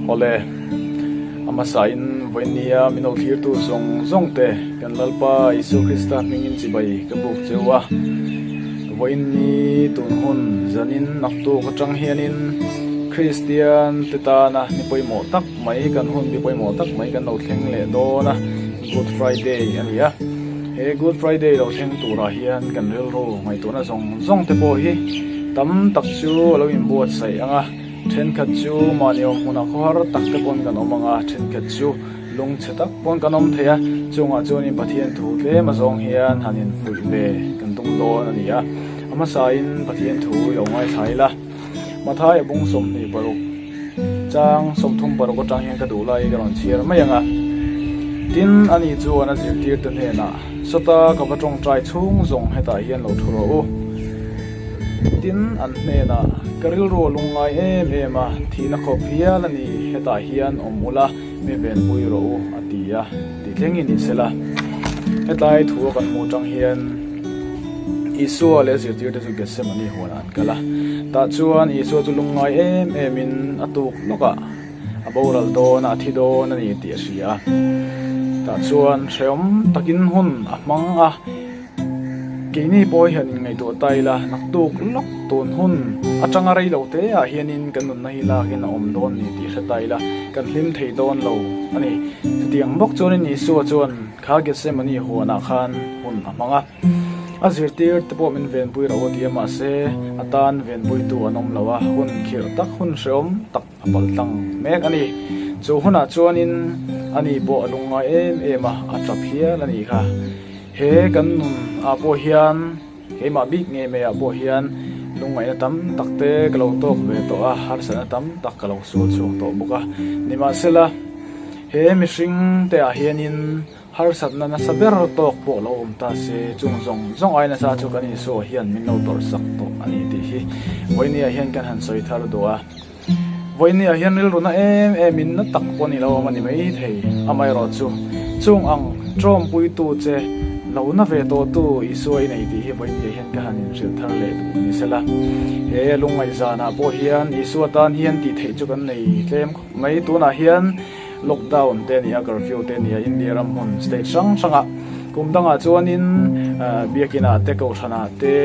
Awle, a hmasain vawinia min lo thlirtu zawng zawng te kan Lalpa Isua Krista hmingin chibai ka buk cheu a. Vawiin ni tun hun zanin naktuk atang hianin Kristian te tana ni pawimawh tak mai kan hun bi pawimawh tak mai kan lo thleng leh dawn a, Good Friday a ni a. He Good Friday lo thleng turah hian kan rilru ngaihtuahna zawng zawng te pawh hi tam tak chu a lo inbuatsaih ang a, thenkhat chu mahni awm hmunah khawhar tak te pawn kan awm ang a, thenkhat chu lungchhe tak pawn kan awm thei a, chungah chuanin Pathian thu tlem azawng hian han infuih ve kan tum dawn a ni a, a hmasain Pathian thu i lo ngaithla ila. Mathaia bung 26 chang 36 atang hian ka duh lai ka rawn chhiar mai ang a. Tin, ani chuan a zirtirte hnenah, Sawta ka va tawngtai chhung zawng hetah hian lo thu rawh u. Tin, an hnenah, Ka rilru a lungngai em em a, thihna khawp hial a ni, hetah hian awm ula, mi venpui rawh u, a ti a, ti thlengin i sela. Hetlai thu a kan hmuh atang hian Isua leh a zirtirte chu Gethsemane huanah an kal a. Tah chuan Isua chu lungngai em emin a tuk lawkah a boral dawn a, a thi dawn a ni tih a hria a. Tah chuan hrehawm takin hun a hmang a. Keini pawh hian inngaihtuah ta ila, naktuk lawk tun hun atanga rei lo te ah hianin kan nunna hi lakin a awm dawn ni tih hre ta ila, kan hlim thei dawn lo a ni. Chutiang bawk chuanin Isua chuan kha Gethsemane huanah khan hun a hmang a, a zirtir te pawh min venpui rawh u ti a, mahse a tan venpuitu an awm lo a, hun khirh tak, hun hrehawm tak a pal tlang mek a ni. Chu hunah chuanin ani pawh a lungngai em em a, a tap hial a nih kha. He kan nun ah pawh hian, keimah bik ngei mai ah pawh hian lungngaihna tam tak te ka lo tawk ve tawh a, harsatna tam tak ka lo sual chhuak tawh bawk a. Nimahsela, he mihring te ah hianin Harsatna nasa ber tawk pawh lo awm ta se, chung zawng zawng ai nasa chu kan Isua hian min lo tawrhsak tawh a ni tih hi Vawinia hian kan han sawi thar duh a. Vawinia hian rilru na em em in na tak pawh ni lo awm a ni mai thei. Amaherawh chu, chung ang tawmpuitu che lo na ve tawhtu Isua i nei tih hi Vawinia hian ka han inhrilh thar leh duh ni sela. He lungngaihzanah pawh hian Isua tan hian tih theih chu kan nei tlem khawp mai. Tunah hian. Lockdown te a ni a, curfew te a ni a, India ram hmun state hrang hrangah kum dangah chuanin biakinah te kohhranah te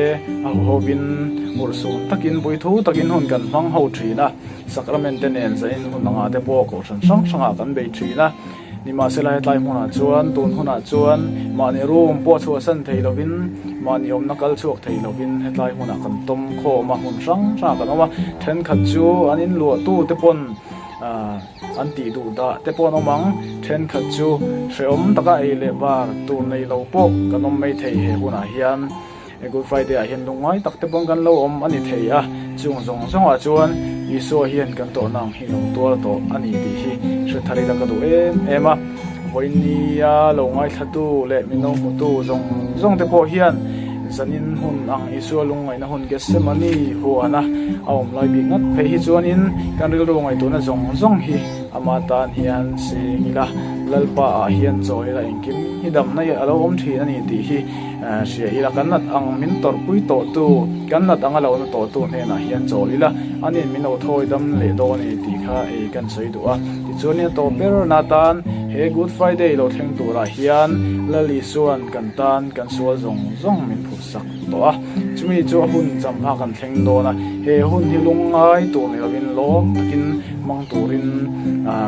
a huhovin urhsun takin puithu takin hun kan hmang ho thin a, sacrament te nen zain hun angah te pawh kohhran hrang hrangah kan bei thin a. Nimahsela hetlai hmunah chuan tun hunah chuan mahni room pawh chhuahsan thei lovin mahni awmna kal chhuak thei lovin hetlai hmunah kan tawm khawm a, hmun hrang hrangah kan awm a, thenkhat chu an inluahtu te pawn An tih duh dah te pawh an awm ang, thenkhat chu hrehawm taka ei leh bar tur nei lo pawh kan awm mai thei he hunah hian. Good Friday ah hian lungngai tak te pawh kan lo awm a ni thei a, chung zawng zawngah chuan Isua hian kan tawhna ang hi lo tuar tawh a ni tih hi hre thar ila ka duh em em a. Vawinia lo ngaithlatu leh min lo hmutu zawng zawng te pawh hian zanin hun ang Isua lungngaihna hun Gethsemane huana a awm lai bik ngat phei hi chuanin kan rilru ngaihtuahna zawng zawng hi ama tan hian seng ila, Lalpa ah hian chawi ila engkim hi damna hi a lo awm thin a ni tih hi hria ila, kan nat ang min tawrhpui tawhtu, kan nat anga lo na tawhtu hnenah hian chawl ila, anin min lo thawi dam leh dawn a ni tih kha ei kan sawi duh a. Tichuanin a tawp ber na tan he Good Friday lo thleng turah hian Lal Isua'n kan tan kan sual zawng zawng min phurhsak tawh a, chumi chu a hun cham hma kan thleng dawn a, he hun hi lungngai tur ni lovin lawm takin hmang turin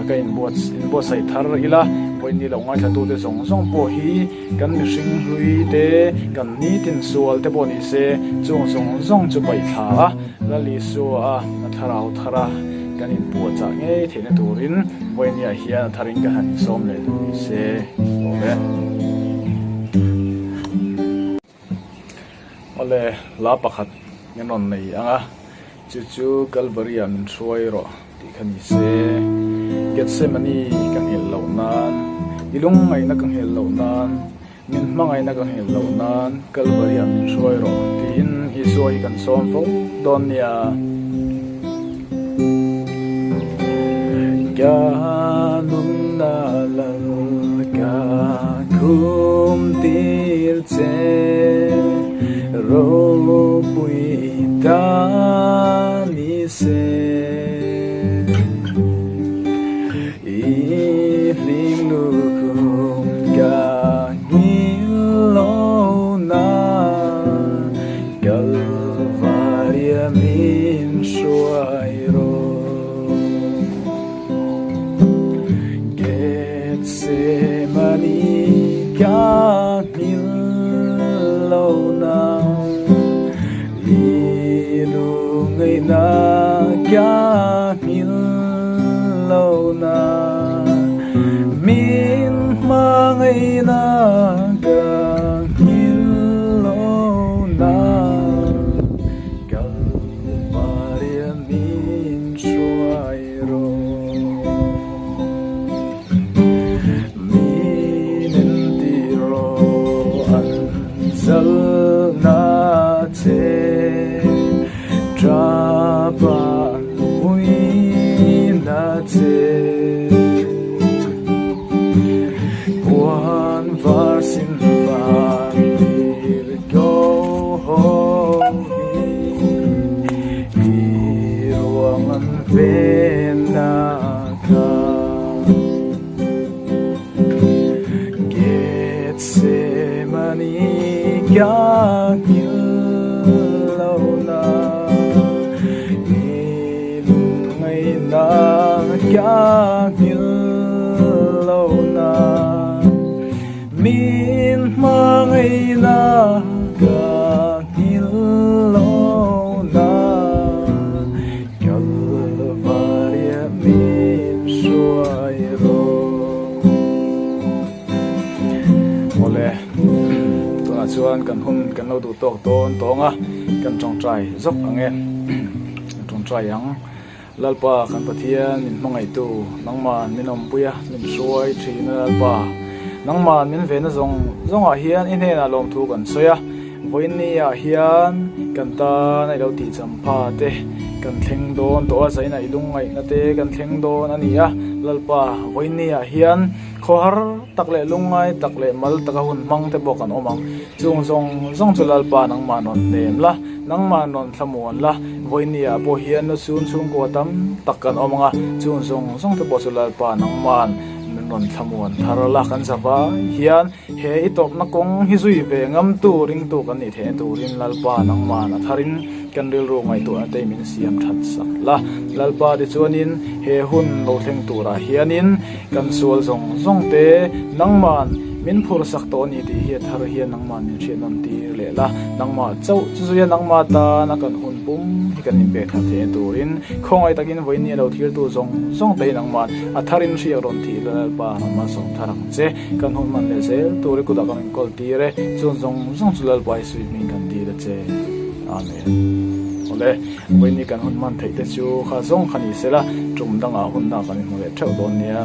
ka inbuatsaih thar ila, vawiin lo ngaithlatute zawng zawng pawh hi kan mihring hlui te, kan nitin sual te pawh ni se, chung zawng zawng chu paih thla a, Lal Isua a na thlarau thar a kan inpuahchah ngei theihna turin vawinia hian a tharin ka han insawm leh duh ni se awm e. Awle, hla pakhat min rawn nei ang a, chu chu Kalvari ah min hruai rawh tih kha ni se. Gethsemane ka nghilh loh nan, i lungngaihna ka nghilh loh nan, min hmangaihna ka nghilh loh nan Kalvari ah min hruai rawh tiin Isua hi kan sawm fo dawn nia. Ka nunna lal ka khum tir che ropui ta ni se. nang I lungngaihna ka nghilh lo nang Min hmangaihna ka nghilh lo nang Kalvaria min hruai rawh. Min entir rawh an zalna che, tapa an vuina che. Puan var sin van tir ko hovin i ruang an venna kha. Gethsemane ka nghilh lo na, i lungngaihna ka nghilh lo na. Min hmangaihna ka nghilh lo na, Kalvaria min hruai rawh. Awle, tunah chuan kan hun kan lo duh tawk dawn tawng a, kan tawngtai zawk ang e, kan tawngtai ang. Lalpa kan Pathian min hmangaihtu, nangman min awmpui a, min hruai thin a Lalpa. Nangman min vehna zawng zawngah hian i hnenah lawmthu kan sawi a, vawiinni ah hian kan tan a i lo tih champha te kan thleng dawn tawh a, zainah i lungngaihna te kan thleng dawn a ni a, Lalpa vawiinni ah hian khawhar tak leh lungngai tak leh mal taka hun hmang te pawh kan awm ang. Chung zawng zawng chu Lalpa nangman rawn hnem la. Nangmah rawn thlamuan la, vawinia pawh hian nu chhung chhungkua tam tak kan awm ang a, chung zawng zawng te pawh chu Lalpa nangma'n min rawn thlamuan thar la, kan za vai hian he i tawpna kawng hi zui ve ngam tu ringtu kan nih theihna turin Lalpa nangma'n a tharin kan rilru ngaihtuahna te min siam that sak la. Lalpa tichuanin he hun lo thleng turah hianin Kan sual zawng zawng te nangma'n min phur sak tawh a ni tih hi a thar hian nangma'n min hriat nawn tir leh la, nangmah chauh chu zuia nangmah tana kan hun pum hi kan inpek thar theihna turin khawngaih takin vawiin ni a lo thirtu zawng zawng te hi nangma'n a tharin hriak rawn thih la Lalpa rawn malsawm thar ang che, kan hun hman leh zel tur i kutah kan inkawl tir e, chuan zawng zawng chu Lalpa i suih hming kan dil a che. Amen. Awle. Vawiin kan hun hman theih te chu kha zawng kha ni sela, tum dangah hun dangah kan inhmu leh theuh dawn nia.